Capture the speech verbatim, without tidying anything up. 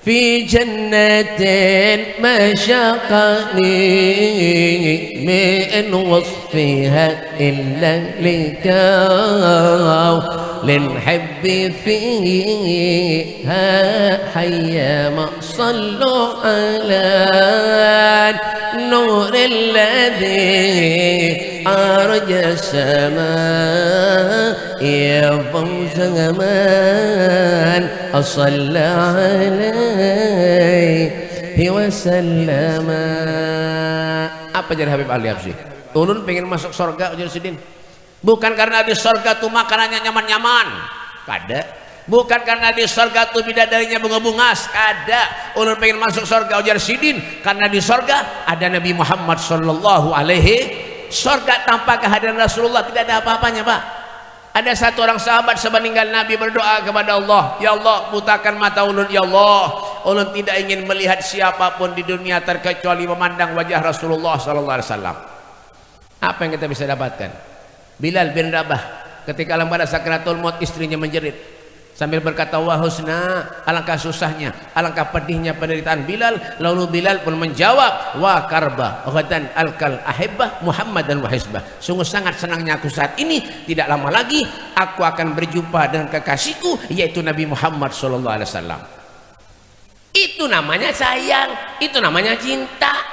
في جنة ما شاقني من وصفها إلا لقاء للحب فيها حيا ما صلوا على النور الذي عرج السماء يا فوز من صلى عليه وسلم. Apa jar Habib Ali Habsyi? Ulun pengen masuk sorga, ujar sidin. Bukan karena di sorga tu makanannya nyaman-nyaman. Kada. Bukan karena di sorga tu bidadarinya bunga-bungas. Kada. Ulun pengen masuk sorga, ujar sidin. Karena di sorga ada Nabi Muhammad sallallahu alaihi. Sorga tanpa kehadiran Rasulullah tidak ada apa-apanya, Pak. Ada satu orang sahabat sepeninggal Nabi berdoa kepada Allah, "Ya Allah, butakan mata ulun, ya Allah. Ulun tidak ingin melihat siapapun di dunia terkecuali memandang wajah Rasulullah sallallahu alaihi wasallam." Apa yang kita bisa dapatkan? Bilal bin Rabah, ketika dalam pada sakratul maut, istrinya menjerit sambil berkata, "Wa husna, alangkah susahnya, alangkah pedihnya penderitaan Bilal." Lalu Bilal pun menjawab, "Wa karba, ghadan alkal ahibbah Muhammadan wa hizbah." Sungguh sangat senangnya aku saat ini, tidak lama lagi aku akan berjumpa dengan kekasihku, yaitu Nabi Muhammad sallallahu alaihi wasallam. Itu namanya sayang, itu namanya cinta.